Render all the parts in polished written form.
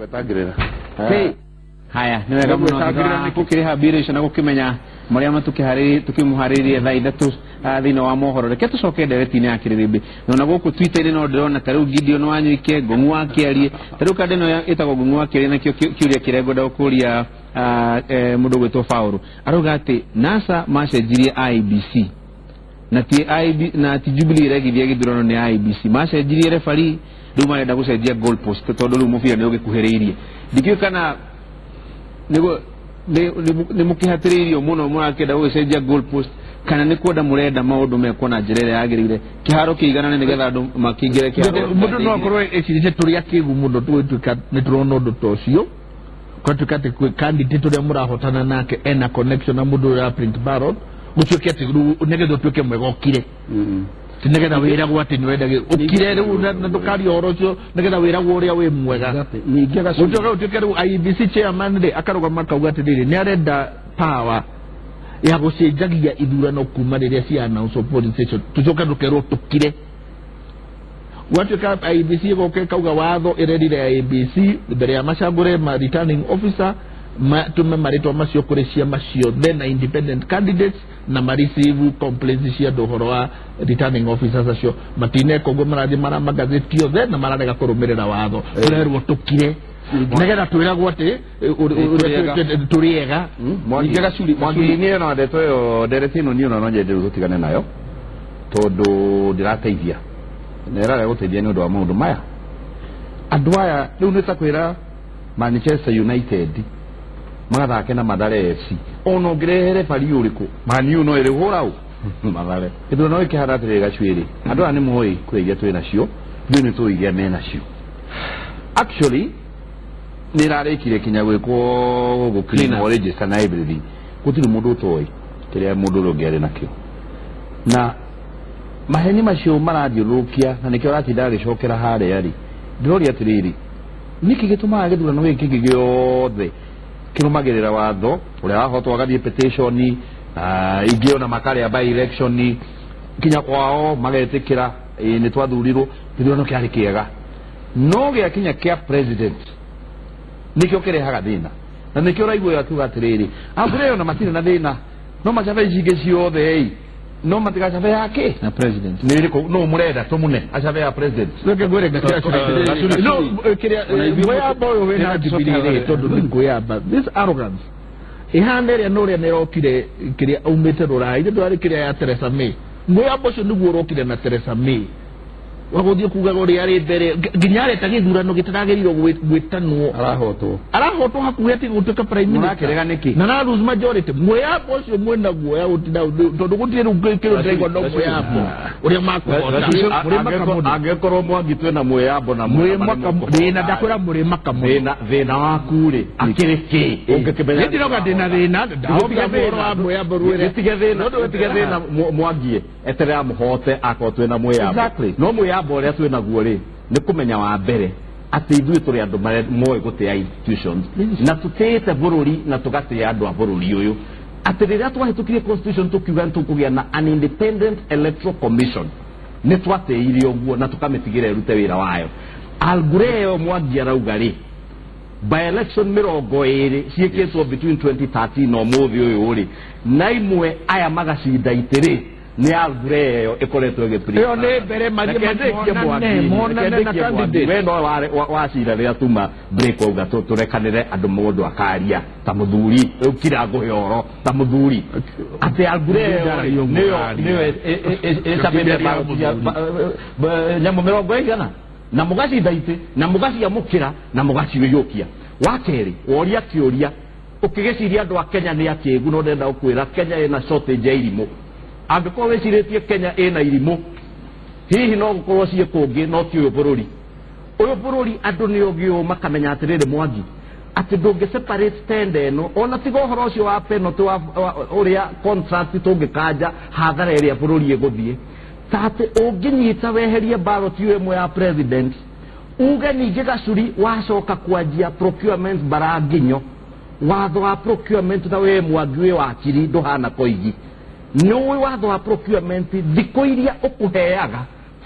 Gwetangĩrĩra. Hey. Haya, nĩ wega mũno. Gwetangĩrĩra nĩkĩ? Gũkĩrĩha mbirũ icio na gũkĩmenya marĩa tukĩmũharĩrĩrie thaa 3 thĩinĩ wa mohoro. Reke tũcoke ndereti-inĩ ya kĩrĩrĩmbĩ. Na ona gũkũ Twitter-inĩ no ndĩrona ta rĩu Gideon Wanyuike, Ngũng'u wa Kĩarie. Ta rĩu kanda ĩno ĩtagwo Ngũng'u wa Kĩarie, nakĩo kĩũria kĩrĩa ngwenda gũkũria mũndũ ũgwĩtwo Paul. Arauga atĩ NASA macenjirie IEBC. Na ti IB, na ti Jubilee ĩregithia gĩthurano nĩ IEBC. Macenjirie referee, rĩu marenda gũcenjia goal post tondũ rĩu mũbira nĩ ũgĩkuhĩrĩirie. Ndikĩũĩ kana nĩguo nĩ mũkĩhatĩrĩirio mũno mũrakĩenda gũgĩcenjia goal post kana nĩ kwenda mũrenda maũndũ mekwo na njĩra ĩrĩa yagĩrĩire, kĩharo kĩiganane nĩgetha andũ makĩingĩre kĩharo. Mũndũ no akorwo ecirĩtie tũrĩ akĩgu mũno tũgĩtuĩka nĩ tũrona ũndũ ta ũcio, gwatuĩka atĩ kwĩ candidate ũrĩa mũrahotana nake ena connection na mũndũ ũrĩa print ballot, gũtuĩke atĩ rĩu nĩgetha ũtuĩke mwega ũkire, ti nĩgetha wĩragwo atĩ nĩ wenda ũkire rĩu na ndũkaria ũhoro ũcio, nĩgetha wĩragwo ũrĩa wĩ mwega. Ningĩ Gacuri. Gũtuĩka ũtuĩke rĩu IEBC chairman rĩ akarũgama akauga atĩrĩrĩ, nĩ arenda power ya gũcenjagia ithurano kuma rĩrĩa cia announce polling station, tũcoke tũkerwo tũkire. Gwatuĩka IEBC ĩgoka ĩkauga watho ĩrerire IEBC mbere ya macagũre ma returning officer matũme marĩtwa macio kũrĩ ciama ciothe na independent candidates na ma receive complaints cia andũ ũhoro wa returning officers acio matineka ũguo, marathiĩ maramagathĩti othe na mararega kũrũmĩrĩra watho, tũrerwo tũkire nĩgetha twĩragwo atĩ tũrĩ ega. Ningĩ Gacuri, Mwangi, niĩ ona ndeto ĩyo, ndereti ĩno, niĩ ona no nyende rĩu tũtigane nayo tondũ ndĩrateithia na ĩrarega gũteithia nĩ ũndũ wa maũndũ maya. Andũ aya rĩu nĩ ta kwĩra Manchester United magathake na Mathare FC, ona ũngĩrehe refari ũrĩkũ, Man U no ĩrĩhũra ũ Mathare. Gĩthurano gĩkĩ kĩhana atĩrĩrĩ, Gacuĩrĩ, andũ aya nĩ moĩ kũrĩa iria twĩ nacio, ithuĩ nĩ tũĩ iria menacio. Actually nĩ ĩrarĩkire kinya gwĩkwo gũkũ Clean up. Register na everything, gũtirĩ mũndũ ũtoĩ kĩrĩa mũndũ ũrĩa ũngĩ arĩ nakĩo, na maheni macio marathiũrũrũkia na nĩkĩo aratinda agĩcokera harĩa rĩ. Ndĩroria atĩrĩrĩ, nĩkĩ gĩtũmaga gĩthurano gĩkĩ kĩngĩ gĩothe kĩrũmagĩrĩra watho, ũrĩa wahotwo agathiĩ petition, ingĩ ona makarĩa by election kinya kwao magetĩkĩra ĩĩ nĩ twathurirwo, gĩthurano kĩarĩ kĩega, no gĩakinya kĩa president nĩkĩo kĩrehaga thĩna, na nĩkĩo ũraigua ũyũ akiuga atĩrĩrĩ, ambure ona matirĩ na thĩna, no macabe ici ingĩ ciothe ĩ no matigacabe yake na president. Nĩ ĩrĩkũ no mũrenda tũmũne acabe ya president? Reke ngwĩre no kĩrĩa mwĩyamba ũyũ wĩna Jubilee rĩ, tondũ nĩ ngwĩyamba this arrogance ĩhana ĩrĩa na ũrĩa nĩrokire kĩrĩa aumĩte rũraya ithe ndwarĩ kĩrĩa ya Theresa May. Mwĩyamba ũcio nĩguo ũrokire na Theresa May wa gũthiĩ kugaga ũrĩa arĩ mbere nginya areta gĩthurano gĩtaragĩrĩirwo gwĩtanwo. Arahotwo. Arahotwo hakuhĩ atĩ gũtuĩka prime minister. Mũrakĩrega nĩkĩ? Na na lose majority. Mwĩyambo ũcio mwĩna guoya gũtinda tondũ gũtirĩ rĩu kĩndũ ndĩraigua no mwĩyambo ũrĩa makũhota mũrĩ maka mũno. Angĩkorwo Mwangi twĩna mwĩyambo na Mũrĩ maka thĩna, ndakwĩra mũrĩ maka mũno. Thĩna waku rĩ akĩrĩ kĩ ũngĩkĩmenya? Nĩ ndĩrauga ndĩna thĩna, ndahoga ũhoro wa mwĩyambo rwĩre. Gĩtige thĩna, gĩtige thĩna. Mwangie eterera mũhote akorwo twĩna mwĩyambo. No mwĩyambo ũrĩa twĩ naguo rĩ nĩ kũmenya wa mbere atĩ ithuĩ tũrĩ andũ marĩa moĩ gũtĩa institutions na tũtĩĩte bũrũri na tũgatĩa andũ a bũrũri ũyũ, atĩ rĩrĩa twahĩtũkirie constitution tũkiuga nĩ tũkũgĩa na an independent electoral commission, nĩ twatĩire ũguo na tũkamĩtigĩra ĩrute wĩra wayo. Algure ĩyo Mwangi arauga rĩ, by election 20 ciĩkĩtwo between 2013 na ũmũthĩ ũyũ rĩ, na imwe aya magacinda itĩ rĩ, nĩ algure ĩyo ĩkoretwo ĩgĩ Ĩyo nĩ mbere mathiĩ Reke ndĩkie monane, Mwangi, monane reke na ndĩkie Mwangi. candidate. We no wacira rĩrĩa tuma break wauga tũrekanĩre andũ mũndũ akaria ta mũthuri, rĩu kira ngũhe ũhoro ta mũthuri atĩ algure ĩyo rĩ, nĩyo ĩcabĩte nyamũ 90 na mũgacinda itĩ na mũgaciamũkĩra na mũgaciũyũkia. Wa kerĩ, woria kĩũria ũkĩgĩciria andũ a Kenya nĩ akĩgu, no ndĩrenda gũkwĩra Kenya ĩna shortage ya irimũ. Angĩkorwo wĩcirĩtie Kenya ĩna irimũ, hihi no gũkorwo ciĩ kũngĩ, no ti ũyũ bũrũri. Ũyũ bũrũri andũ nĩ ũgĩ makamenya atĩrĩrĩ, Mwangi, atĩ ndũngĩ separate tender ĩno ona tiga ũhoro ũcio wa penalty wa ũrĩa contract tũngĩkanja hathara ĩrĩa bũrũri ĩgũthiĩ, ta atĩ ũngĩnyita weherie ballot ĩyo ĩmwe ya president, uge ningĩ Gacuri wacoka kwanjia procurement baranginyo watho wa procurement, na we Mwangi wĩ wakiri ndũhana koigi, nĩ ũĩ watho wa procurement thikũ iria ũkũheaga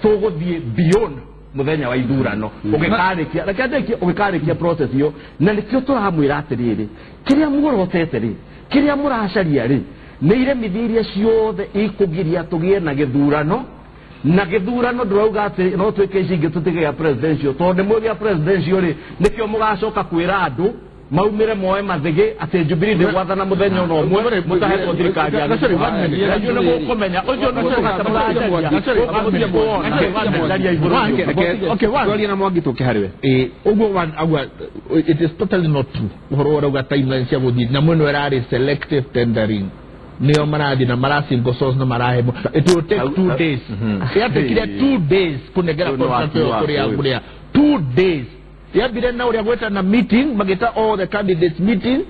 tũgũthiĩ beyond. Muthenya wa ithurano ũgĩkarĩkia reke ndĩkie ũgĩkarĩkia process ĩyo na nĩkĩo tũramwĩra atĩrĩrĩ kĩrĩa muorotete rĩ kĩrĩa mũracaria rĩ nĩ iremithia iria ciothe ikũgiria tũgĩe na gĩthurano na gĩthurano ndĩrauga atĩ no twĩke ici ingĩ tũtige gĩa presidential tondũ nĩ mũĩ gĩa presidential rĩ nĩkĩo mũgacoka kwĩra andũ maumire moe mathigi atĩ Jubilee ndĩgwathana mũthenya ona ũmwe mũtahetwo thirikari ya na inyuĩ nĩ mũkũmenya ũcio nĩguo mũracaria. Twarie na Mwangi tũke harĩ we. Ũguo auga it is totally not true ũhoro ũrauga timeline cia gũthiĩ nyamũ ĩno ĩrarĩ selective tendering nĩo marathiĩ na mara single source na marahe it will take 2 days yatekire 2 days kũnengera contract ĩyo kũrĩa kũrĩa 2 days yambire na ũrĩa gwĩtana meeting magĩta all the candidates meeting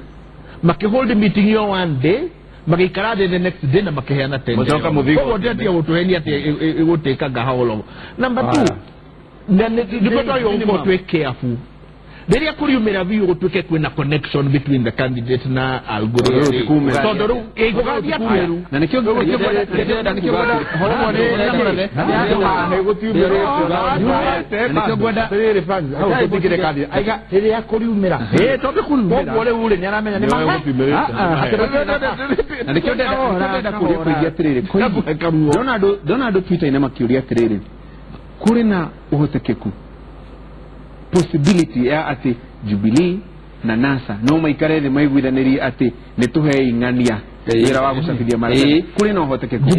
makĩhold meeting ĩyo one day magĩikara thĩ the next day na makĩheana tender. Mũcoka mũthiĩ Koguo ndĩratiga gũtũhenia atĩ ĩgũtĩkanga how long. Number 2 na nĩguo twagĩrĩirwo gũkorwo twĩ careful rĩrĩa kũriumĩra biũ gũtuĩke kwĩna connection between the candidate na algorithm tondũ rĩu ĩgũgathiĩ atĩa Na nĩkĩo rĩrĩa kũriumĩra tondũ kũriumĩra koguo rĩu rĩ nĩaramenya nĩ na nĩkĩo ndenda kũria kũigia atĩrĩrĩ ndona andũ Twitter-inĩ makĩũria atĩrĩrĩ kũrĩ na ũhotekeku possibility ya atĩ Jubilee na NASA no maikare thĩ maiguithanĩrie atĩ nĩ tũhei ng'ania wĩra wa gũcabithia maratathi kũrĩ na ũhotekeku.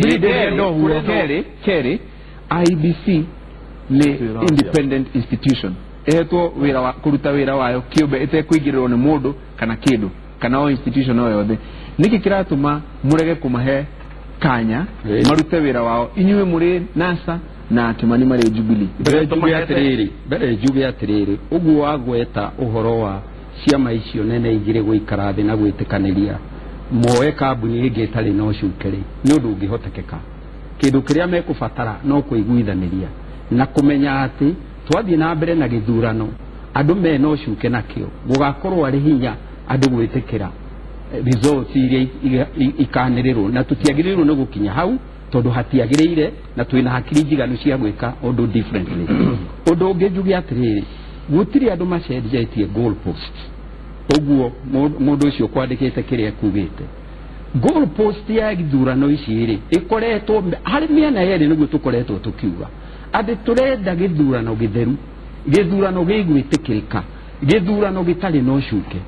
Kerĩ IEBC nĩ independent institution ĩhetwo wĩra wa kũruta wĩra wayo kĩũmbe ĩtekũingĩrĩrwo nĩ mũndũ kana kĩndũ kana o institution o yothe. Nĩkĩ kĩratũma mũrege kũmahe kanya marute wĩra wao inyuĩ mũrĩ NASA na Kimani marĩ Jubilee? Mbere njuge atĩrĩrĩ ũguo wagweta ũhoro wa ciama icio nene igĩrĩ gũikara thĩ na gwĩtĩkanĩria moe kambuni ĩngĩ ĩtarĩ na ũcuke rĩ nĩ ũndũ ũngĩhotekeka. Kĩndũ kĩrĩa mekũbatara no kũiguithanĩria na kũmenya atĩ twathiĩ na mbere na gĩthurano andũ mena ũcuke nakĩo gũgakorwo arĩ hinya andũ gwĩtĩkĩra results iria ikanĩrĩrwo na tũtiagĩrĩirwo nĩ gũkinya hau tondũ hatiagĩrĩire na twĩna hakiri njiganu cia gwĩka ũndũ differently. Ũndũ ũngĩ njuge atĩrĩrĩ gũtirĩ andũ macenjetie goal post ũguo mũndũ ũcio kwandĩkĩte kĩrĩa ekugĩte. Goal post ya gĩthurano ici rĩ ĩkoretwo harĩ mĩena yerĩ nĩguo tũkoretwo tũkiuga atĩ tũrenda gĩthurano gĩtheru gĩthurano gĩgwĩtĩkĩrĩka gĩthurano gĩtarĩ na ũcuke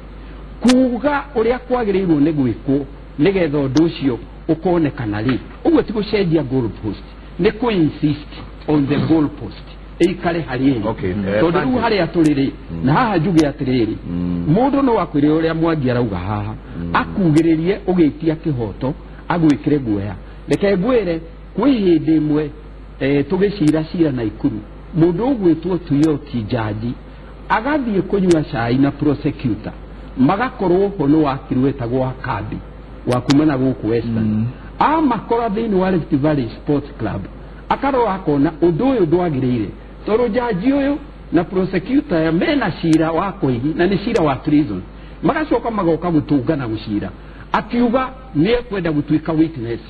kuga ũrĩa kwagĩrĩirwo nĩ gwĩkwo nĩgetha ũndũ ũcio ũkonekana rĩ ũguo ti gũcenjia goal post nĩ kũ insist on the goal post ĩikare harĩ ĩrĩ tondũ rĩu harĩa tũrĩ rĩ na haha njuge atĩrĩrĩ mũndũ no akwĩre ũrĩa Mwangi arauga haha akugĩrĩrie ũgĩtia kĩhoto agwĩkĩre guoya. Reke ngwĩre kwĩ hĩndĩ ĩmwe tũgĩcira cira Naikuru mũndũ ũgwĩtwo Tuyoti jaji agathiĩ kũnyua cai na prosecutor magakorwo ho nĩ wakiri wetagwo Wakambi wa kuma na gũkũ Western amakora thĩinĩ wa Rift Valley Sports Club akarora akona ũndũ ũyũ ndwagĩrĩire tondũ jaji ũyũ na prosecutor ya mena cira wa koigi na nĩ cira wa treason magacoka magoka gũtũngana gũcira akiuga nĩ ekwenda gũtuĩka witness.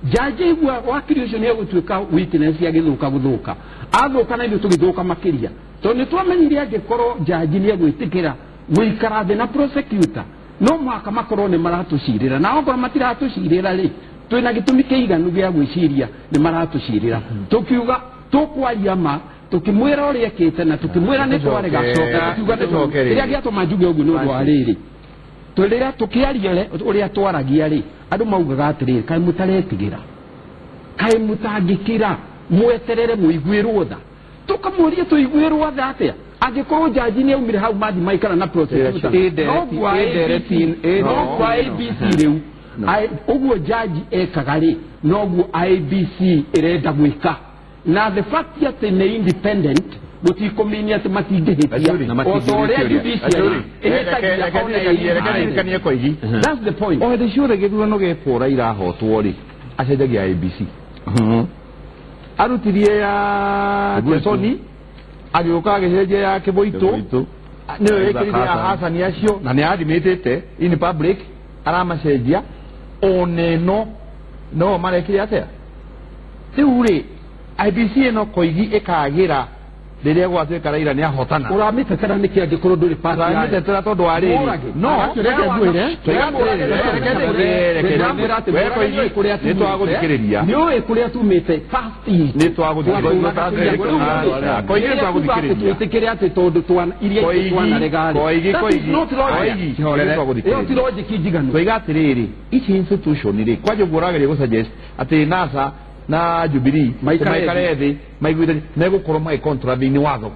Jaji igua wakiri ũcio nĩ egũtuĩka witness agĩthũka gũthũka athũka na ithuĩ tũgĩthũka makĩria tondũ nĩ twamenyire angĩkorwo jaji nĩ egwĩtĩkĩra gũikara thĩ na prosecutor no mũhaka makorwo nĩ maratũcirĩra na okorwo matiratũcirĩra rĩ twĩna gĩtũmi kĩiganu gĩa gwĩciria nĩ maratũcirĩra tũkiuga tũkwaria ma tũkĩmwĩra ũrĩa ekĩte na tũkĩmwĩra nĩ twarega tũkiuga kĩrĩa gĩatũma njuge ũguo nĩ ũndũ wa rĩrĩ rĩrĩa tũkĩaria ũrĩa twaragia rĩ andũ maugaga atĩrĩrĩ kaĩ mũtaretigĩra kaĩ mũtangĩkĩra mweterere mũiguĩrwo tha tũkamũria tũiguĩrwo tha atĩa angĩkorwo jaji nĩ aumire hau mathi maikara na prosecutor no kwa ABC rĩu ũguo jaji ekaga rĩ noguo IEBC ĩrenda gwĩka na the fact atĩ nĩ independent gũtikũminia atĩ matingĩhĩtia o ta ũrĩa judiciary ĩhĩtagia ona Koigi. That's the point. O hĩndĩ ciothe gĩthurano gĩkũra irahotwo rĩ acenjagia IEBC arutirie ya Chesoni agĩũka agĩcenjia ya Kĩbũitũ nĩyo ĩkĩrire ya Hassan acio na nĩ admitĩte in public aramacenjia ona ĩno no marekire atĩa rĩu rĩ IEBC ĩno Koigi ĩkagĩra Rĩrĩa gwatuĩka Raila nĩ ahotana. Ũramĩtetera nĩkĩ angĩkorwo ndũrĩ party yayo? Ũramĩtetera tondũ wa rĩrĩ. No, reke ngwĩre. Nĩ twagũthikĩrĩria. Nĩ ũĩ kũrĩa tumĩte first Nĩ twagũthikĩrĩria. Koigi nĩ twagũthikĩrĩria. Twĩtĩkĩre atĩ tondũ twana iria Koigi, twanarega rĩ. Koigi, That is Koigi. not logic. Koigi, nĩ twagũthikĩrĩria. Ĩyo ti logic njiganu. Twaiga atĩrĩrĩ, ici institution rĩ, kwanja ũguo ũrageria gũsuggest atĩ NASA na Jubilee Maikare maikare thĩ maiguithanie megũkorwo magĩcontra watho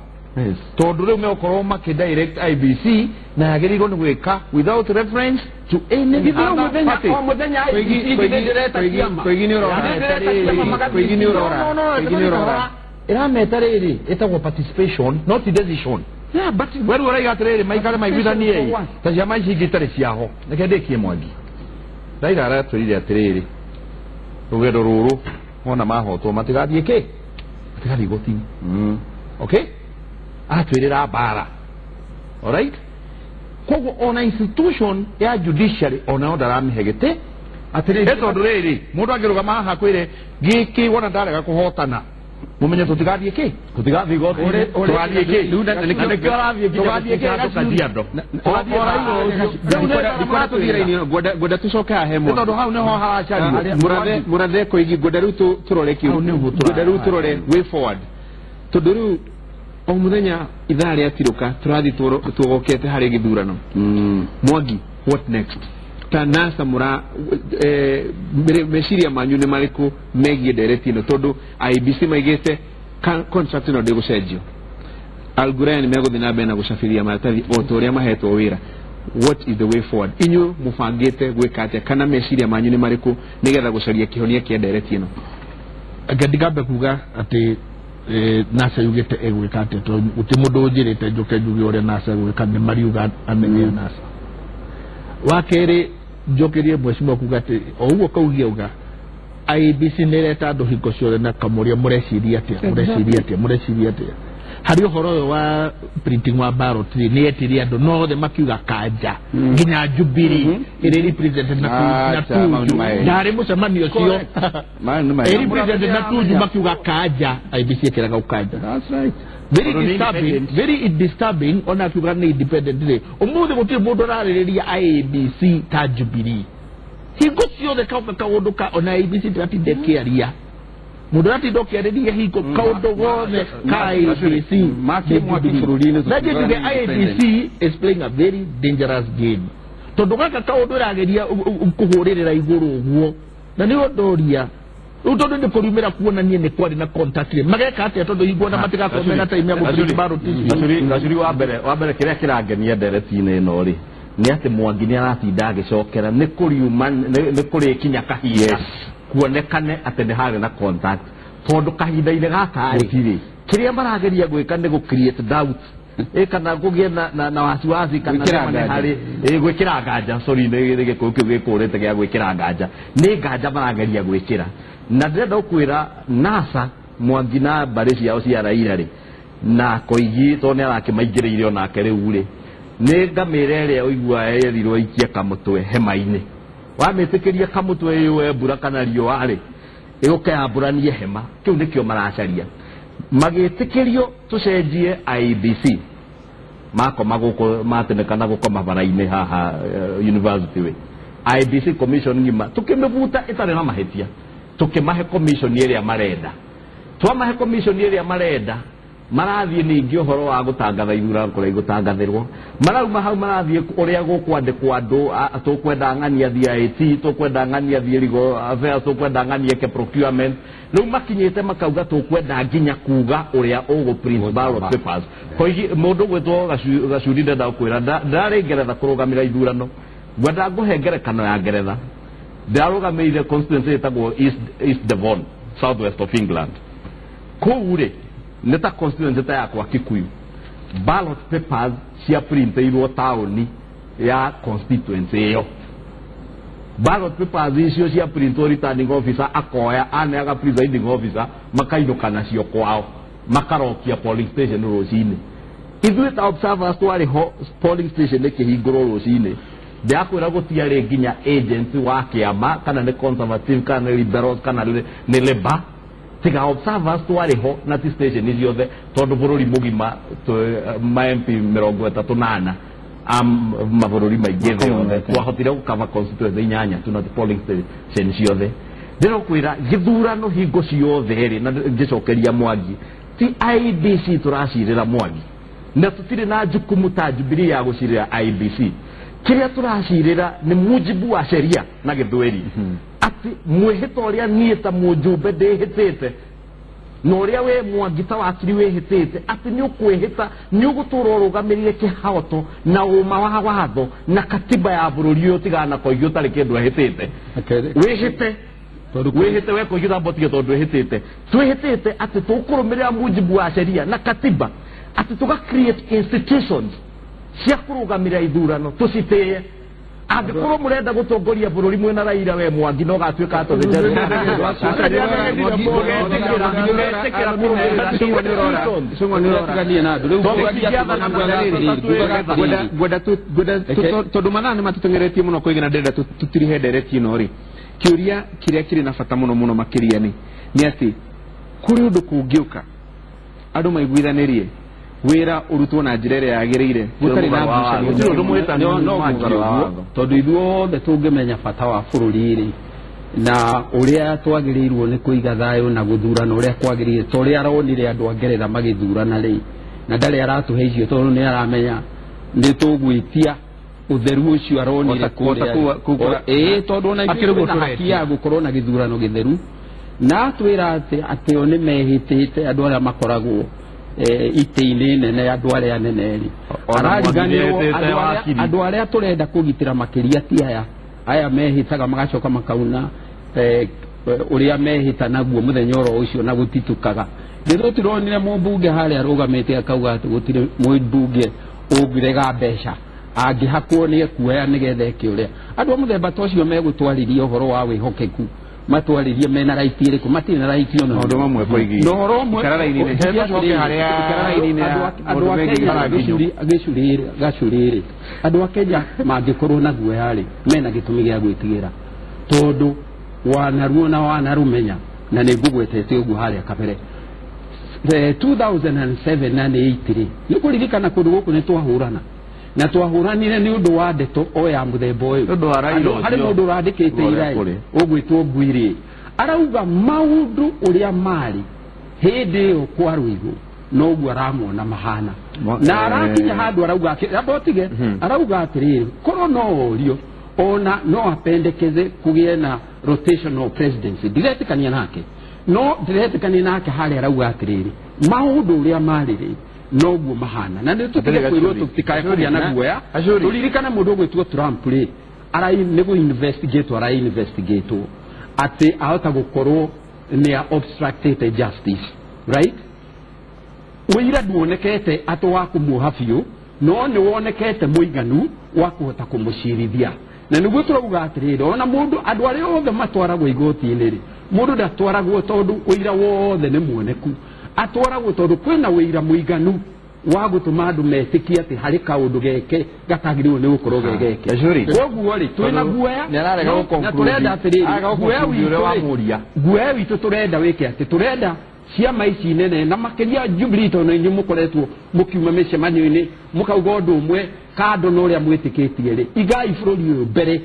tondũ rĩu megũkorwo makĩdirect IBC na yagĩrĩirwo nĩ gwĩka without reference to any Githĩ o other mũthenya party. o mũthenya IEBC ndĩreta kĩama. Koigi nĩ ũrora. Ndĩreta kĩama magathiĩ. Koigi nĩ ũrora. No, no, no, Koigi nĩ ũrora. Ĩrameta rĩrĩ ĩtagwo participation not decision. Yeah, but Weru ũraiga atĩrĩrĩ maikare maiguithanie for what? ta ciama ici ingĩ itarĩ ciaho. Reke ndĩkie Mwangi. Raila aratwĩrire atĩrĩrĩ rũgendo rũrũ wona mahotwo matigathiĩ kĩ matigathiĩ igoti. Okay, aratwĩrĩra mbara, alright. Koguo ona institution ya judiciary onayo ndaramĩhe gĩtĩ Atĩrĩrĩ ĩ tondũ rĩrĩ mũndũ angĩrũgama haha kwĩre gĩkĩ wona ndarega kũhotana mũmenye tũtigathiĩ kĩ tũtigathiĩ igoti tũgathiĩ kĩ na nĩkĩo arathiĩ tũgathiĩ kĩ Kajiado. Ndikwenda tũthiĩ raini ĩno, ngwenda tũcoke haha he Nĩ Mwangi. tondũ hau nĩho haracario. Mũrathe Koigi, ngwenda rĩu tũrore Hau nĩguo ngwenda rĩu tũrore way forward tondũ rĩu o mũthenya ithaa rĩatirũka tũrathiĩ tuogokete harĩ gĩthurano. Mwangi, what next? Ta NASA mũra meciria manyu nĩ marĩkũ megiĩ ndereti ĩno tondũ IEBC maigĩte contract ĩno ndĩgũcenjio, Al Ghurair nĩ megũthiĩ na mbere na gũcabithia maratathi o ta ũrĩa mahetwo wĩra. What is the way forward? Inyuĩ mũbangĩte gwĩka atĩa kana meciria manyu nĩ marĩkũ nĩgetha gũcaria kĩhonia kĩa ndereti ĩno? Reke ndigambe kuga atĩ NASA yugĩte ĩgwĩka atĩa tondũ gũtirĩ mũndũ ũnjĩrĩte njũke njuge ũrĩa NASA ĩgwĩka, nĩ mariuga anene a NASA. Wa kerĩ, njokerie mheshimiwa kuga atĩ o ũguo kaugia uga IEBC nĩ ĩreta andũ hingo ciothe na kamũria mũreciria atĩa, mũreciria atĩa, mũreciria atĩa harĩ ũhoro ũyũ wa printing wa ballot rĩ, nĩ etirie andũ no othe makiuga kanja nginya Jubilee ĩrĩ represented na na Acha, maũndũ Tuju maya. ndarĩ mũcemanio ũcio Maya nĩ maya. ĩrĩ represented na Tuju makiuga kanja IEBC ĩkĩraga ũkanja. That's right. Very Tondũ nĩ disturbing, independent. very disturbing. Ona akiuga nĩ independent rĩ, ũmũthĩ gũtirĩ mũndũ ũrarĩrĩria IEBC ta Jubilee hingo ciothe kauka kaũndũ ka ona IEBC ndĩratinda ĩkĩaria, mũndũ ũratinda ũkĩarĩria hingo kaũndũ gothe ka IEBC Maki nĩ Mwaki Jubilee. bũrũri-inĩ Na njuge IEBC is playing a very dangerous game tondũ gaka kaũndũ ĩrageria kũhũrĩrĩra igũrũ ũguo na nĩ ũndũria rĩu tondũ nĩ kũriumĩra kuonania nĩ kwarĩ na contact rĩ, mageka atĩa tondũ hingo ona matigakorwo mena time ya gũprint ballot icio? Gacuri wa mbere kĩrĩa kĩrangenia ndereti-inĩ ĩno rĩ nĩ atĩ Mwangi nĩ aratinda agĩcokera nĩ kũriuma nĩ kũrĩkinya kahinda kuonekane atĩ nĩ harĩ na contact tondũ kahinda-inĩ gaka rĩ kĩrĩa marageria gwĩka nĩ gũ create doubt ĩ kana kũgĩe na wasiwasi kana Gwĩkĩra nĩ nganja. harĩ ĩ gwĩkĩra nganja, sorry, nĩ gĩkũyũ kĩu gĩkũrĩte gĩa gwĩkĩra nganja, nĩ nganja marageria gwĩkĩra. Na ndĩrenda gũkwĩra NASA Mwangi na mbarĩ ciao cia Raila rĩ na Koigi tondũ nĩ arakĩmaingĩrĩire onake rĩu rĩ nĩ ngamĩra ĩrĩa ũiguaga yerirwo ikie kamũtwe hema-inĩ, wamĩtĩkĩria kamũtwe ĩũe mbura kana riũa rĩ ĩũke yambũranie hema. Kĩu nĩkĩo maracaria magĩtĩkĩrio tũcenjie IEBC makoma gũkũ matenekana gũkoma bara-inĩ haha University Way. IEBC commission ng'ima tũkĩmĩbuta ĩtarĩ na mahĩtia, tũkĩmahe commission ĩrĩa marenda, twamahe commission ĩrĩa marenda marathiĩ ningĩ ũhoro wa gũtangatha ithurano kũrĩa igũtangathĩrwo marauma hau marathiĩ ũrĩa gũkwandĩkwo andũ tũkwenda ng'ani athiĩ IT, tũkwenda ng'ani athiĩ legal affairs, tũkwenda ng'ani eke procurement. Rĩu makinyĩte makauga tũkwenda nginya kuga ũrĩa ũgũ print ballot papers. Koigi mũndũ gwĩtwo Gacuri ndenda gũkwĩra ndarĩ Ngeretha kũrũgamĩra ithurano, ngwenda ngũhe ngerekano ya Ngeretha. Ndarũgamĩrĩire constituency ĩtagwo East Devon, south west of England. Kũu rĩ nĩ ta constituency ta yakwa Kikuyu, ballot papers cia printĩirwo taũni ya constituency ĩyo, ballot papers icio cia printwo returning officer akoya aneaga presiding officer makainũka nacio kwao makarokia polling station rũcinĩ. Ithuĩ ta observers twarĩ ho polling station ĩkĩhingũrwo rũcinĩ, ndĩrakwĩra gũtiarĩ nginya agent wa kĩama kana nĩ Conservative kana nĩ Liberals kana nĩ Labour Tiga observers twarĩ ho na ti station ciothe tondũ bũrũri mũgima ma MP 34 mabũrũri maingĩ thĩ yothe twahotire gũkava constituency inyanya tu na ti polling station ciothe. Ndĩrokwĩra gĩthurano hingo ciothe rĩ, na ngĩcokeria Mwangi, ti IEBC tũracirĩra Mwangi, na tũtirĩ na jukumu ta Jubilee ya gũcirĩra IEBC. Kĩrĩa tũracirĩra nĩ mujibu wa sheria na gĩthweri, atĩ mwĩhĩta ũrĩa niĩ ta mũjumbe ndĩhĩtĩte na ũrĩa we Mwangi ta wakiri wĩhĩtĩte atĩ nĩ ũkwĩhĩta nĩ ũgũtũra ũrũgamĩrĩire kĩhoto na ũma wa watho na katiba ya bũrũri ũyũ tigana na Koigi ũtarĩ kĩndũ ehĩtĩte. Wĩhĩte wĩhĩte we Koigi ũtambotige tondũ wĩhĩtĩte. Twĩhĩtĩte atĩ tũkũrũmĩrĩra mujibu wa sheria na katiba, atĩ tũga create institutions cia kũrũgamĩrĩra ithurano tũcitĩe. Angĩkorwo mũrenda gũtongoria bũrũri mwĩna Raila we Mwangi no gatuĩka atĩ tondũ mathaa nĩ matũteng'eretie mũno Koigi na ndĩrenda tũtirihe ndereti ĩno rĩ, kĩũria kĩrĩa kĩrĩ na bata mũno mũno makĩria nĩ atĩ kũrĩ ũndũ kũngĩũka andũ maiguithanĩrie wĩra ũrutwo na njĩra ĩrĩa yagĩrĩire gũtarĩ na ngucanio. Gũtirĩ ũndũ mũhĩtanu no tondũ ithuothe tũngĩmenya bata wa bũrũri rĩ na ũrĩa twagĩrĩirwo nĩ kũiga thayũ na gũthurana ũrĩa kwagĩrĩire, ta ũrĩa aronire andũ a Ngeretha magĩthurana rĩ, na ndarĩ aratũhe icio tondũ nĩ aramenya nĩ tũgwĩtia ũtheru ũcio aronire kũrĩa. Ĩĩ, tondũ ona ithuĩ twĩna haki ya gũkorwo na gĩthurano gĩtheru, na atwĩra atĩ o nĩ mehĩtĩte andũ arĩa makoragwo itĩ-inĩ nene, andũ arĩa anene rĩ, arariganĩrwo andũ arĩa tũrenda kũgitĩra makĩria ti aya mehĩtaga magacoka makauna ũrĩa mehĩta naguo mũthenya oro ũcio na gũtitukaga. Nĩ tũtironire mũmbunge harĩa arũgamĩte akauga atĩ gũtirĩ mũmbunge ũngĩrega mbeca angĩhakwo nĩ ekuoya nĩgetha eke ũrĩa. Andũ a mũthemba ta ũcio megũtwarĩria ũhoro wa wĩhokeku, matwarĩrie mena right ĩrĩkũ? Matirĩ na right ona maũndũ mamwe Koigi. Na ũhoro ũmwe andũ a Kenya gacũrĩrĩ, andũ a Kenya mangĩkorwo na guoya rĩ, mena gĩtũmi gĩa gwĩtigĩra tondũ wanaruo na wanarũmenya, na nĩ ngũgwetete ũguo harĩa kabere. 2007 na 8 rĩ, nĩ kũririkana kũndũ gũkũ nĩ twahũrana na twahũranire nĩ ũndũ wa ndeto o ya mũthemba ũyũ. Harĩ mũndũ ũrandĩkĩte ira ũgwĩtwo Ngwirĩ, arauga maũndũ ũrĩa marĩ hĩndĩ ĩyo kwa Rũigũ noguo aramona mahana, na arakinya handũ arauga amba ũtige, arauga atĩrĩrĩ, korwo no orio ona no apendekeze kũgĩe na rotational presidency. Ndiretĩkania nake, no ndiretĩkania nake harĩa arauga atĩrĩrĩ, maũndũ ũrĩa marĩ rĩ noguo mahana, na nĩ tũtige kwĩrwo tũtikae kũgĩa na guoya. Tũririkane mũndũ ũgwĩtwo Trump rĩ, nĩ gũ investigate ara investigate atĩ ahota gũkorwo nĩ a obstructed justice, right? Ũira nduonekete atĩ wa kũmuoha biũ, no nĩ wonekete mũiganu wa kũhota kũmũcirithia. Na nĩguo tũrauga atĩrĩrĩ, ona mũndũ andũ arĩa othe matwaragwo igoti-inĩ rĩ, mũndũ ndatwaragwo tondũ ũira wothe nĩ muoneku, atwaragwo tondũ kwĩna ũira mũiganu wa gũtũma andũ metĩkie atĩ harĩ kaũndũ geke gatagĩrĩirwo nĩ gũkorwo gegeke. Koguo rĩ, twĩna guoya na tũrenda atĩrĩrĩ, guoya witũ tũrenda wĩke atĩ tũrenda ciama ici nene na makĩria Jubilee, tondũ inyuĩ mũkoretwo mũkiuma mĩcemanio-inĩ mũkauga ũndũ ũmwe kando na ũrĩa mwĩtĩkĩtie rĩ, igai bũrũri ũyũ mbere,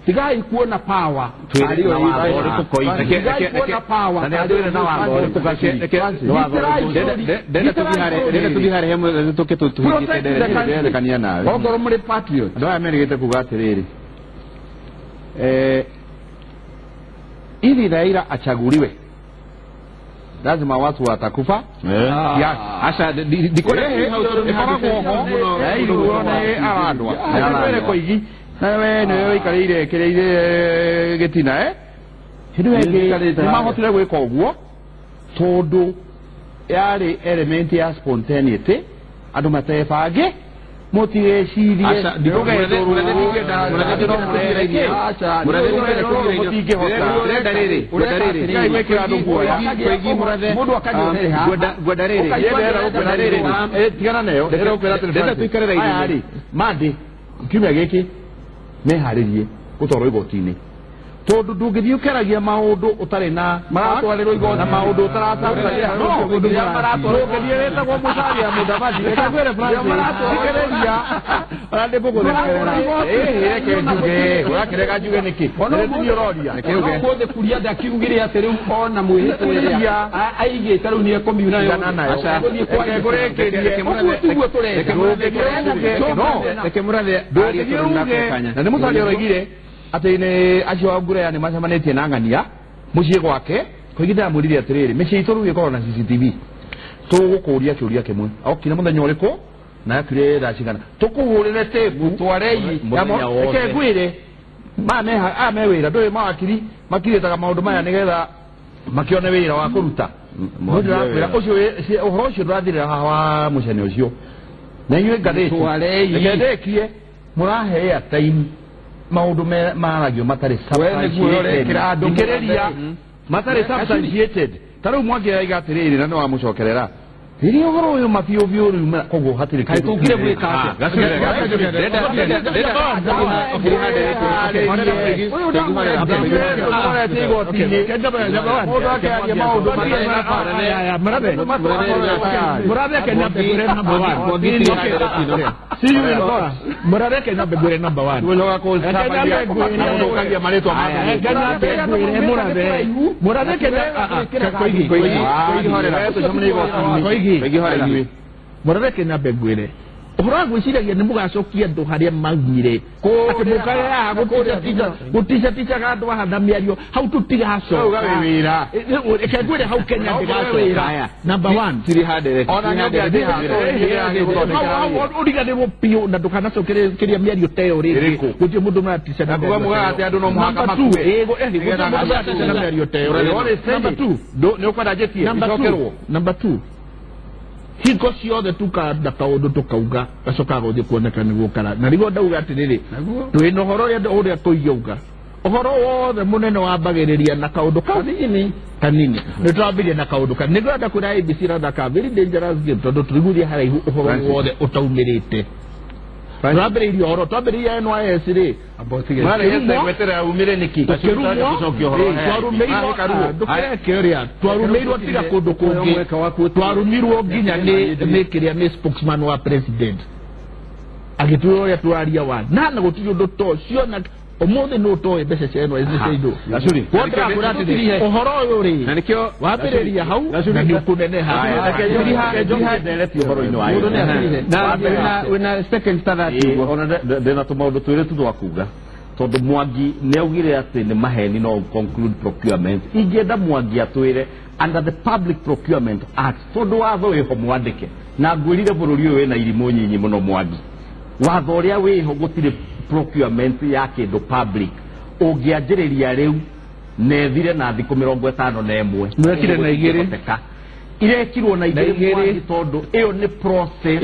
tigai kuona power tigai kuona power okorwo mũrĩ patriot. Andũ aya merĩgĩte kuga atĩrĩrĩ, ili Raila achaguliwe lazima watu watakufa. Aca ndikoragwo ho arandwa Koigi nawe nĩwe ũikarĩire kĩrĩire gĩtina hĩndĩ ĩngĩ nĩmahotire gwĩka ũguo tondũ yarĩ element ya spontaneity, andũ matebange mũtigecirie tigana nayo mandĩ kiumia gĩkĩ meharĩrie gũtwarwo igoti-inĩ Tondu ndũngĩthiĩ ũkĩaragia maũndũ ũtarĩ na maratwarĩrwo igoti na maũndũ ũtaracabania no ndũngĩthiĩ wĩtagwo Musalia Mudavadi reke ngwĩre Francis thikĩrĩria ona ndĩkũgũthekerera reke njuge ũrakĩrega njuge nĩkĩ nĩ ũroria Ũmũthĩ Kuria ndakiugire atĩ rĩu ona mwĩhĩtwa ĩrĩa aigĩte rĩu nĩ ekũmiuna nayo reke ngũrĩkĩrie ũguo tiguo tũrenda reke mũrathe ndũngĩthiĩ uge na nĩ Musalia ũroigire atĩ nĩ acio a Ngurea nĩ macemanĩtie na ng'ania mũciĩ gwake Koigi ndamwĩrire atĩrĩrĩ mĩciĩ itũ rĩu ĩkoragwo na CCTV tũgũkũria kĩũria kĩmwe okire mũthenya ũrĩkũ na akire thaa cigana tũkũhũrĩre tĩpu twarei reke ngwĩre aya me wĩra ndũĩ mawakiri makirĩtaga maũndũ maya nĩgetha makĩone wĩra wa kũruta no ndĩrakwĩra ũcio ũhoro ũcio ndũrathirĩra haha wa mũcene ũcio na inyuĩ ngathĩti reke ndĩkie mũrahe airtime maũndũ maragio matarĩ substantiated matarĩ substantiated ta rĩu Mwangi araiga atĩrĩrĩ na nĩ wamũcokerera rĩrĩa ũhoro ũyũ mabiũ biũ rĩu koguo hatirĩ kaĩ tũngire gwĩka Mũrathe Kenya mbengwĩre ũhoro wa gwĩciragia nĩ mũgacokia andũ harĩa maumire atĩ mũkarehaga gũticaticaga andũ aha na mĩario hau tũtigacoka reke ngwĩre hau Kenya ndĩgacoka number one ũriganĩrwo biũ na ndũkanacokeria mĩario ta ĩyo rĩngĩ gũtirĩ mũndũ maratica na mĩario ta ĩyo nĩ ũkwenda njĩtie icokerwo number two hingo ciothe tukanda kaundu tukauga gacokaga guthie kuoneka niguo kara na niguo ndauga atiriri twina uhoro uria tuiyauga uhoro wothe munene wambagiriria na kaundu kanini kanini ni twambirie na kaundu kanini nigwenda kwira ABC rathaka very dangerous game tondu turiguthie haraihu uhoro wothe utaumirite twambiririe uhoro twambiririe NYS ri twarumirwo tiga kundu kungi twarumirwo nginya ni kiria ni spokesman wa president agitwira uria twaria wa na na gutiri undu to cio na umuthi no toe mbeca cia NYS cia indo uhoro uyu ri na nikio wambiriria hau na ni ukuneneha na wina second third ona ndina tumaundu twiri tu twa kuga tondu Mwangi nĩ augire atĩ nĩ maheni no conclude procurement ingĩenda Mwangi atwĩre under the Public Procurement Act tondu watho wĩho mwandĩke na ngwĩrire bũrũri ũyũ wĩna irimũ nyinyi mũno Mwangi watho ũrĩa wĩho gũtirĩ procurement ya kĩndũ public ũngĩanjĩrĩria rĩu nethire na thikũ 51 Mwekire na igĩrĩ irekirwo na igĩrĩ Mwangi tondu ĩyo nĩ process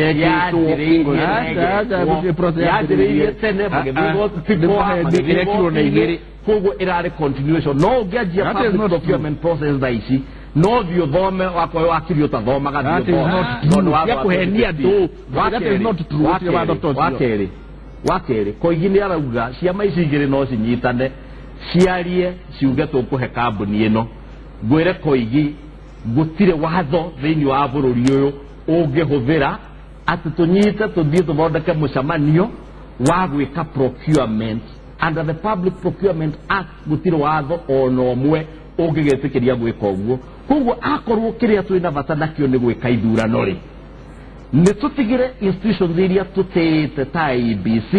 yanjĩrĩirie tene magĩthiĩ na igĩrĩ koguo ĩrarĩ continuation no ũngĩanjia public procurement process thaa ici no thiĩ ũthome wakorwo wakiri ũtathomaga kũhenia andũ wa kerĩ Koigi nĩ arauga ciama ici igĩrĩ no cinyitane ciarie ciuge tũkũhe kambuni ĩno ngwĩre Koigi gũtirĩ watho thĩinĩ wa bũrũri ũyũ ũngĩhũthĩra atĩ tũnyite tũthiĩ tũthondeke mũcemanio wa gwĩka procurement under the Public Procurement Act gũtirĩ watho ona ũmwe ũngĩgĩtĩkĩria gwĩka ũguo koguo akorwo kĩrĩa twĩna bata nakĩo nĩ gwĩka ithurano rĩ nĩ tũtigĩre institutions iria tũtĩĩte ta ABC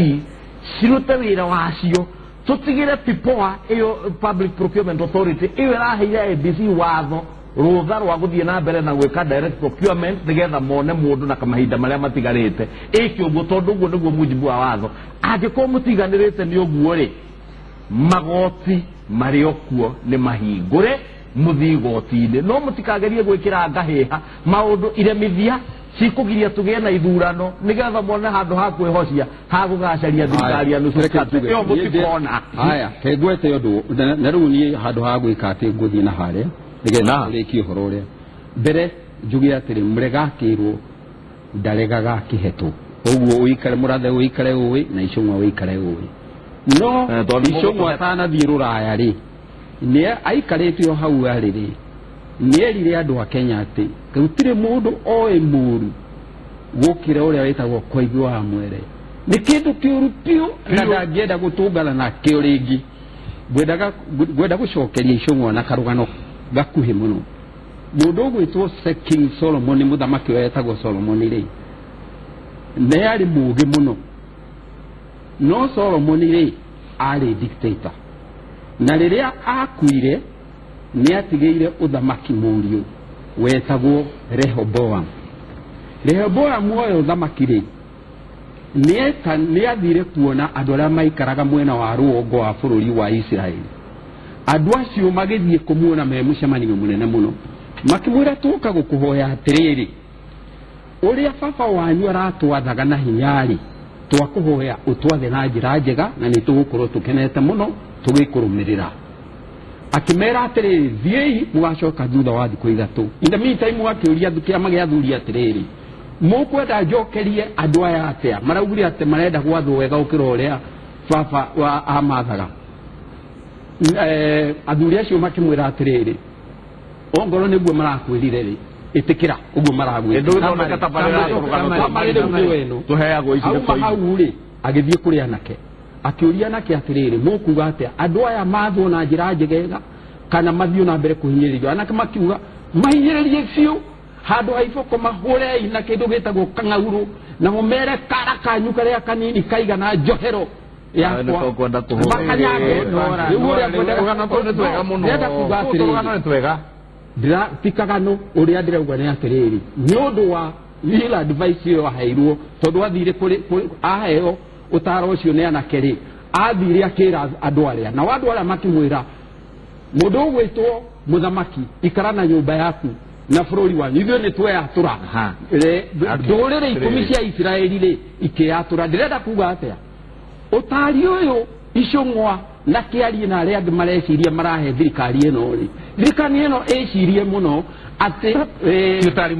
cirute wĩra wacio tũtigĩre PPOA ĩyo Public Procurement Authority ĩyo ĩraheire ABC watho rũtha rwa gũthiĩ na mbere na gwĩka direct procurement nĩgetha mone mũndũ na mahinda marĩa matigarĩte ĩke ũguo tondũ ũguo nĩguo mujibu wa watho angĩkorwo mũtiganĩrĩte nĩ ũguo rĩ magoti marĩ o kuo nĩ mahingũre mũthiĩ igoti-inĩ no mũtikagerie gwĩkĩra ngahĩha maũndũ iremithia cikũgiria tũgĩe na ithurano nĩgetha mone handũ ha kwĩhocia ha gũgacaria thirikari ya nusu ĩyo mũtikona haya kengwete ũndũ na rĩu niĩ handũ ha gwĩka atĩ ngũthiĩ na harĩa nĩgetha ũrĩkie ũhoro ũrĩa mbere njuge atĩrĩ mũrega akĩrwo ndaregaga akĩhetwo ũguo ũikare mũrathe ũikare ũĩ na Icũng'wa ũikare ũĩ No Icũng'wa atanathiĩ rũraya rĩ, nĩ aikarĩte o hau arĩ rĩ, nĩerire andũ a Kenya atĩ gũtirĩ mũndũ oĩ mũru gũkĩra ũrĩa wĩtagwo Koigi wa Mwere. Nĩ kĩndũ kĩũru biũ na ndangĩenda gũtũngana nakĩo rĩngĩ. Ngwenda gũcokeria Icũng'wa na karũgano gakuhĩ mũno. Mũndũ ũgwĩtwo King Solomon, mũthamaki ũrĩa wetagwo Solomon rĩ, nĩ arĩ mũũgĩ mũno. No Solomon rĩ, arĩ dictator. Na rĩrĩa akuire nĩ atigĩire ũthamaki mũriũ wetagwo Rehoboam. Rehoboam oya ũthamaki rĩ, nĩ athire kuona andũ arĩa maikaraga mwena wa rũgongo wa bũrũri wa Isiraeli. Andũ acio magĩthiĩ kũmuona me mũcemanio mũnene mũno, makĩmwĩra tũka gũkũhoya atĩrĩrĩ, ũrĩa baba wanyu aratwathaga na hinya rĩ, twakũhoya ũtwathe na njĩra njega na nĩ tũgũkorwo tũkenete mũno tũgĩkũrũmĩrĩra. Akĩmera atĩrĩrĩ, thiĩi mũgacoka thutha wa thikũ ithatũ. In the meantime akĩũria kĩama gĩa athuri atĩrĩrĩ, mũkwenda njokerie andũ aya atĩa? Maraugire atĩ marenda gwathwo wega gũkĩra ũrĩa baba wa amathaga. Athuri acio makĩmwĩra atĩrĩrĩ, ongorwo nĩguo marakwĩrire rĩ, ĩtĩkĩra ũguo maragwĩra. Tũheagwo ici auma hau rĩ, agĩthiĩ kũrĩ anake, akĩũria anake atĩrĩrĩ, mũkuga atĩa andũ aya mathwo na njĩra njegega kana mathiĩ na mbere kũhinyĩrĩrio? Anake makiuga mahinyĩrĩrie biũ, handũ ha iboko mahũrei na kĩndũ gĩtagwo kang'aurũ, na mũmere kara kanyu karĩa kanini kaigana njohero yakwa makanyange. Rĩu ũrĩa ngwenda kuga atĩrĩrĩ, ti kagano ũrĩa ndĩrauga nĩ atĩrĩrĩ, nĩ ũndũ wa real advice ĩyo aheirwo, tondũ athire kũrĩ aheo ũtaro ũcio nĩ anake rĩ, athire akĩra andũ arĩa, nao andũ arĩa makĩmwĩra, mũndũ ũgwĩtwo mũthamaki, ikara na nyũmba yaku na bũrũri wanyu, ithuĩ nĩ tweyatũra. Ndũrĩrĩ 10 cia Isiraeli rĩ ikĩyatũra. Ndĩrenda kuga atĩa? Ũtari ũyũ Icũng'wa na Kĩarie na arĩa angĩ mareciria marahe thirikari ĩno rĩ, thirikari ĩno ĩcirie mũno atĩ ũtari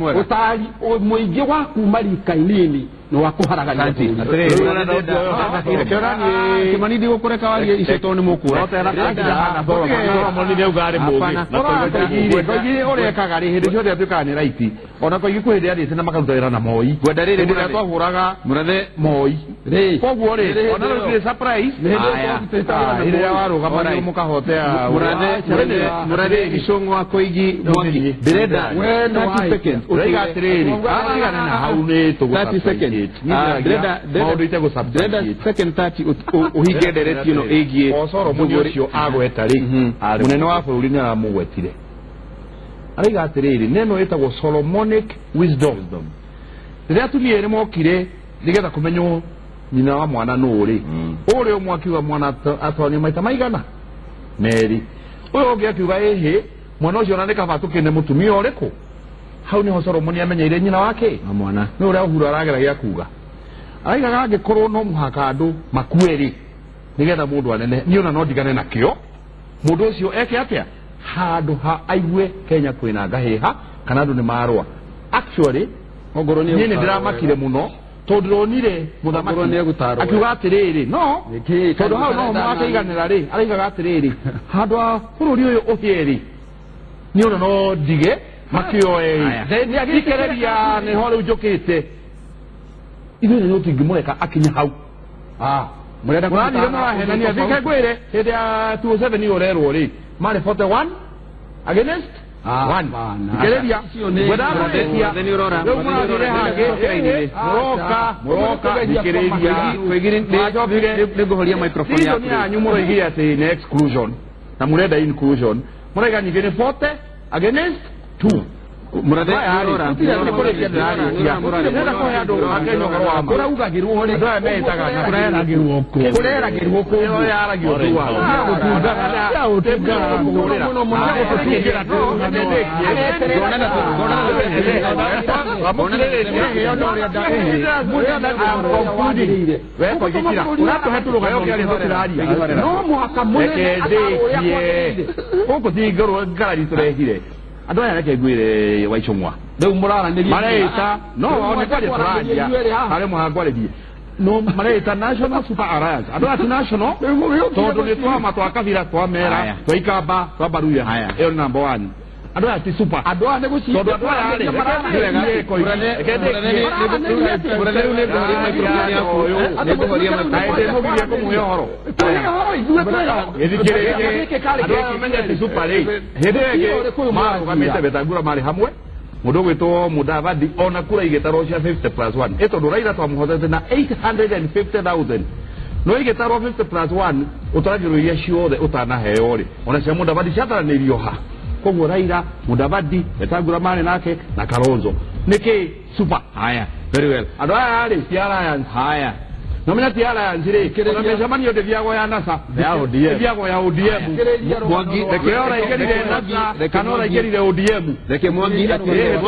mũingĩ wa kuma rika inini nĩ wa kũharagania bũrũri. Kĩmani ndigũkũreka warie icio tondũ nĩ mũkũra. Koigi ũrĩa ekaga rĩ, hĩndĩ ciothe atuĩkaga nĩ right. Ona Koigi kwĩ hĩndĩ athiĩte na makaruta wĩra na Moi. Ngwenda rĩrĩ Hĩndĩ ĩrĩa twahũraga mũrathe Moi. Rĩ, Koguo rĩ, ona rĩu ndirĩ surprise. Hĩndĩ ĩrĩa warũgama nĩguo mũkahotea. Mũrathe Icũng'wa Koigi Mwangi, ndĩrenda 30 seconds. Ũraiga atĩrĩrĩ, tigane na hau nĩ 30 seconds. Maũndũ Ndĩrenda second 30 ũhinge ndereti ĩno ĩgiĩ o Solomon ũcio agweta rĩ, mũnene wa bũrũri nĩ aramũgwetire. Araiga atĩrĩrĩ, neno ĩtagwo Solomonic wisdom. Rĩrĩa atumia erĩ mokire nĩgetha kũmenywo nyina wa mwana nũ rĩ, ũrĩa ũmwe akiuga mwana atonio maita maigana merĩ, ũyũ ũngĩ akiuga ĩhĩ, mwana ũcio ona nĩ kaba tũkĩne mũtumia ũrĩkũ. Hau nĩho Solomoni amenyeire nyina wake na mwana. Nĩ ũrĩa Uhuru arageragia kuga. Araigaga angĩkorwo no mũhaka andũ makue rĩ, nĩgetha mũndũ anene, niĩ ona no ndigane nakĩo, mũndũ ũcio eke atĩa? Handũ ha aigue Kenya kwĩna ngahĩha kana andũ nĩ marũa. Actually ongorwo nĩ niĩ nĩ ndĩramakire mũno tondũ ndĩronire mũthamaki Ongorwo nĩ egũtarwo akiuga atĩrĩrĩ, no Nĩkĩĩ? tondũ hau no mũgakĩiganĩra rĩ, araigaga atĩrĩrĩ, handũ ha bũrũri ũyũ ũhĩe rĩ, niĩ ona no ndige makĩoe rĩ, thikereria nĩho rĩu njũkĩte. Ithuĩ nĩ tũtingĩmũreka akinye hau. Mũrenda Mũrathire mũrahenania, thike ngwĩre hĩndĩ ya 2007 ũrerwo rĩ, marĩ 41 against 1. Thikereria, ngwendaga kũrĩkia. Rĩu mũrathire hangĩ, mũroka, mũroka, thikĩrĩria. Mwacokire Nĩngũhoria microphone season yaku. yanyu mũroigire atĩ nĩ exclusion na mũrenda inclusion, mũraiga nyingĩ nĩ 40 against 2. Mũrathe Maya rĩ, gũtirĩ atĩ kũrĩkia ndĩrarĩkia. Ndĩrenda kũhe andũ a Kenya ũhoro wa ma. Kũraugagĩrwo rĩ, Andũ aya meĩtaga kũreragĩrwo kũ? Kũreragĩrwo kũ? Ĩyo yaragio tu wa. No mũhaka mũnene atarwo ũrĩa kwagĩrĩire. Gũkũ ti ngorwo ngarari tũrehire andũ aya, reke ngwĩre Waicũng'wa Rĩu mũraranĩria mareita no nĩ kwaria tũraria harĩ mũhaka ngwarĩrie. No mareita National Super Alliance. Andũ ati national tondũ nĩ twama twa kabira twa mera twa ikamba twa baruya. Ĩyo nĩ number 1. Andũ ati super. Andũ aya nĩ gũcinda. Tondũ andũ aya rĩ hĩndĩ Wetangula marĩ hamwe mũndũ ũgwĩtwo Mudavadi ona kura igĩtarwo cia 50+1 ĩ tondũ Raila twamũhotete na 850,000 no igĩtarwo 50+1 ũtaragĩrwo iria ciothe ũtanaheo rĩ ona cia Mudavadi ciataranĩirio ha koguo Raila Mudavadi Wetangula marĩ nake na Kalonzo nĩkĩ super. Haya, very well. Andũ aya rĩ ti alliance. Haya, no menya ti alliance rĩ ona mĩcemanio ndĩthiagwo ya NASA ya ODM ndĩthiagwo ya ODM. Mwangi reke ũraingĩrire NASA kana ũraingĩrire ODM. Reke Mwangi atwĩre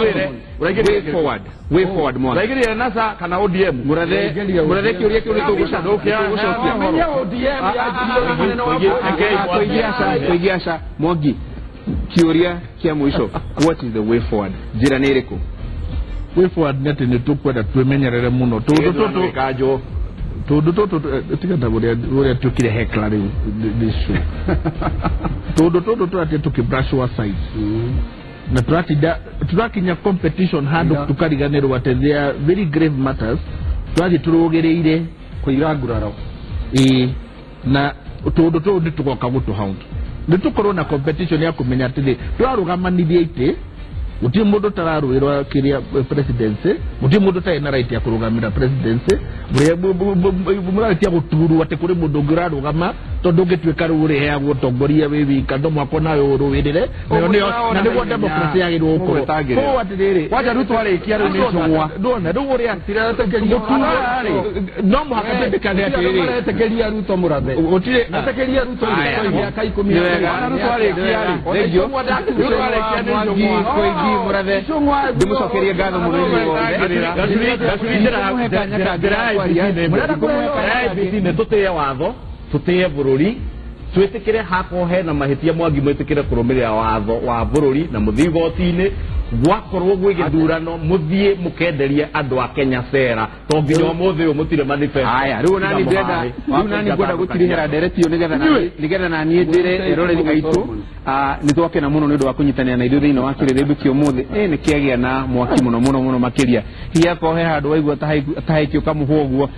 way forward, way forward Mwangi. Ũraingĩrire NASA kana ODM. Mũrathe kĩũria kĩu nĩtũgũcokia. Tũigie aca Mwangi kĩũria kĩa mũico, what is the way forward? Njĩra nĩ ĩrĩkũ? Way forward nĩ atĩ nĩ tũkwenda twĩmenyerere mũno tũndũ tũtũ tũndũ tũtũ tiga ta ũrĩa tuĩkire hekla rĩu this show. Tũndũ tũtũ tũrathiĩ tũkĩ brush our sides na tũratinda tũrakinya competition handũ tũkariganĩrwo atĩ there are very grave matters tũrathiĩ tũrũgĩrĩire kũira nguraro. Ĩĩ, na tũndũ tũtũ nĩ tũgoka gũtũhound nĩ tũkorwo na competition ya kũmenya atĩrĩ tũrarũgamanithia itĩ gũtirĩ mũndũ ũtararũĩrwo kĩrĩa presidency gũtirĩ mũndũ ũtarĩ na right ya kũrũgamĩra presidency mũrarĩtia gũturwo atĩ kũrĩ mũndũ ũngĩ ũrarũgama tondũ ũngĩtuĩka rĩu ũrĩheagwo ũtongoria wĩ wika no mũhaka nawe ũrũĩrĩre na nĩguo democracy yagĩrĩirwo gũkorwo. Koguo atĩrĩrĩ kwanja rĩu twarĩkia rĩu nĩ icũng'wa ndona rĩu ũrĩa no mũhaka twĩtĩkane atĩrĩrĩ maretĩkĩria Ruto mũrathe gũtirĩ metĩkĩria Ruto mĩaka 10 twarĩkia rĩ Thengiũ Mwangi Koigi mũrathe ndĩmũcokerie ngatho mũno inyuĩ othe. Tũtĩe watho tũtĩe bũrũri twĩtĩkĩre hakorwo hena mahĩtia Mwangi mwĩtĩkĩre kũrũmĩrĩra watho wa bũrũri na mũthiĩ igoti-inĩ gwakorwo gwĩ gĩthurano mũthiĩ mũkenderie andũ a Kenya cera to nginya ũmũthĩ ũyũ mũtirĩ manifesto. Haya, rĩu nani ndĩrenda rĩu nani ngwenda gũtirihĩra ndereti ĩyo nĩgetha naniĩ njĩre eroreri aitũ nĩ twakena mũno nĩ ũndũ wa kũnyitanĩra na ithuĩ thĩinĩ wa kĩrĩrĩmbĩ kĩa ũmũthĩ. Nĩ kĩagĩa na mwaki mũno mũno mũno makĩria. Hihi akorwo he handũ waigua ta haikĩũka mũhwa ũguo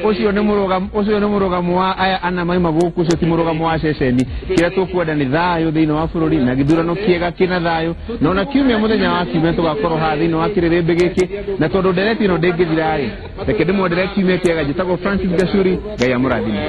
ũcio nĩ mũrũgamo wa aya ana maima gũkũ, ũcio ti mũrũgamo wa ceceni. Kĩrĩa tũkwenda nĩ thayũ thĩinĩ wa bũrũri na gĩthurano kĩega kĩna thayũ na ona kiumia mũthenya wa kiumia tũgakorwo haha thĩinĩ wa kĩrĩrĩmbĩ gĩkĩ na tondũ ndereti ĩno ndĩngĩthira rĩ reke ndĩmwendere kiumia kĩega. Njĩtagwo Francis Gacuri, Ngai amũrathime.